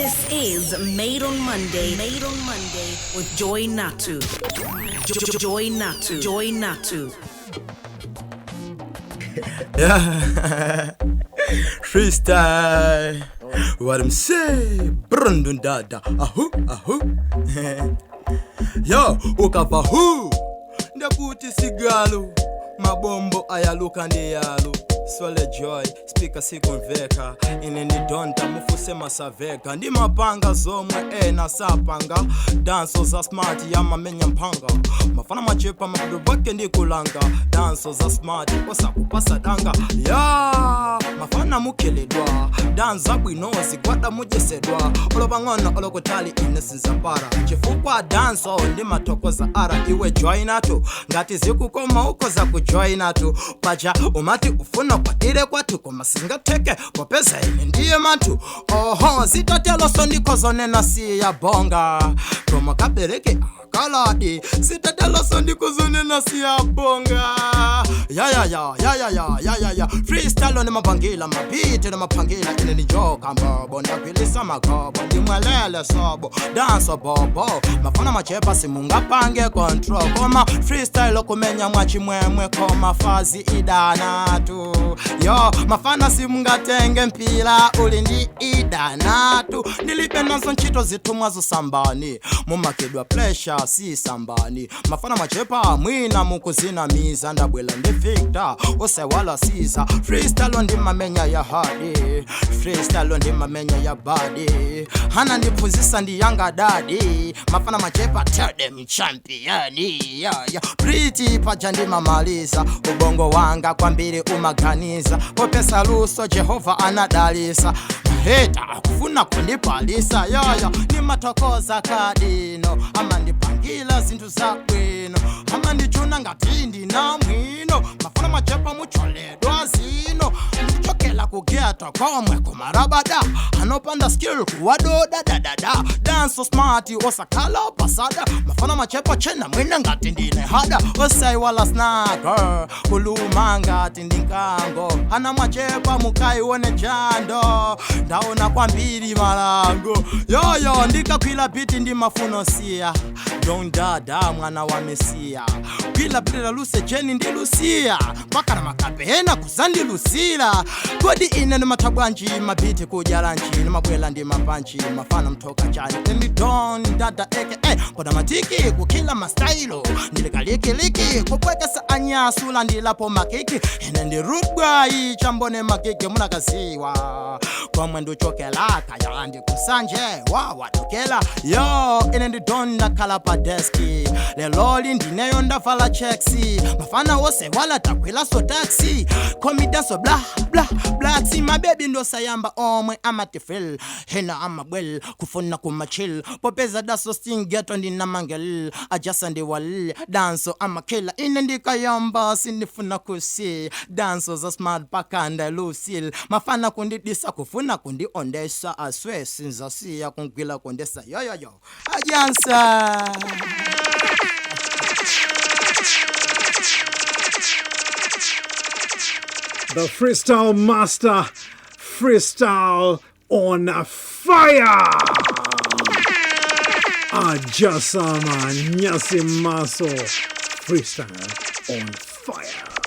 This is Made on Monday. Made on Monday with Joy Natu. Joy Natu. Joy Natu. Yeah. Freestyle. What I'm say, Brundun dada. Ahu, ahu. Yo, ukava hu. Ndakuti sigalu. Mabombo ayaluka ndiyalu. Swale joy, speaker sikumveka. Ine ndidonta mufuse masaveka. Ndimapanga zomwe ena sapanga. Danso za smart yamamenya mphanga. Mafana machepa mapepe wake ndikulanga. Danso za smart osakupasa danga. Ya, mafana mukheledwa. Danza bwino zigwada mujesedwa. Olopang'ono olokutali ine sinzapara. Chifukwa danso ndimathokoza ara iwe joinatu. Ngati zikukoma ukoza kujoinatu. Paja umati ufuna kwatire kwathu koma singatheke popeza ine ndiye manthu. Oho zitateloso ndikhozonena siyabonga. Koma kabereke akaladi zitateloso ndikhozonena siyabonga. Ya ya ya ya ya ya ya ya ya freestyle nemapangila mabiti nemaphangila ine ndijoka mbobo ndagwilisa magobo ndimwelele sobo danso bobo mafana machepa simungapange control koma freestyle kumenya mwachimwemwe koma fazi idanatu yo mafana simungatenge mpila uli ndi idanatu ndilibe nazo ntchito zithumwa zosambani mumakedwa pressure si sambani mafana machepa mwina mukuzinamiza ndabwela ndi victor osewala siza freestyle ndimamenya ya hadi freestyle ndimamenya ya badi hana ndiphunzisa ndiyanga dadi mafana machepa tell them champion yeah, yeah. Pretty paja ndimamaliza ubongo wanga kwambiri umaganiza popesa luso jehova anadalisa maheta akufuna kundipalisa yaya nimathokoza kadino amandipangila zinthu zabwino amandichuna ngati ndina mwino mafuna machepa mucholedwa zino ndikuchokela kugeta komwe kumarabada anopanda skill kuwadoda dadada danso smart osakhala pasada mafana machepa chena mwina ngati ndine hada osaiwala snaga kuluma ngati ndinkango ana machepa mukaione jando ndaona kwambiri malango yoyo ndikakwila biti ndimafuno siya don dada mwana wa mesiya gwila bilira luse jeni ndi lusiya mpaka na makapena kuzandilusira kodi ine ndimathabwanji mabiti kudya lanchi ndimabwela ndi mapanchi mafana mthoka chani ndi don dada aka koda matiki kukhila mastailo ndilikalikiliki kupwekesa anyasula ndilapo makiki ine ndi rudbwayi chambone makiki munakaziwa komwe ndichokela kaya ndikusanje wawadokela yo ine ndi don ndakhala pa deski leloli ndineyo ndavala cheksi mafana wose wala takwelaso taxi komidanso bla bla blaksi mabebi ndosayamba omwe amatifil hena amabwel kufuna kumachil popeza daso stingeto ndinamangel ajasa ndiwal danso amakila ine ndikayamba sindifuna kusi danso za smart pakanda lusil mafana kundidisa kufuna kundiondesa aswe sinzasiya kungwila kondesa yoyoyo ajansa. The Freestyle Master, freestyle on fire. Ajasama Nyasi Maso, freestyle on fire.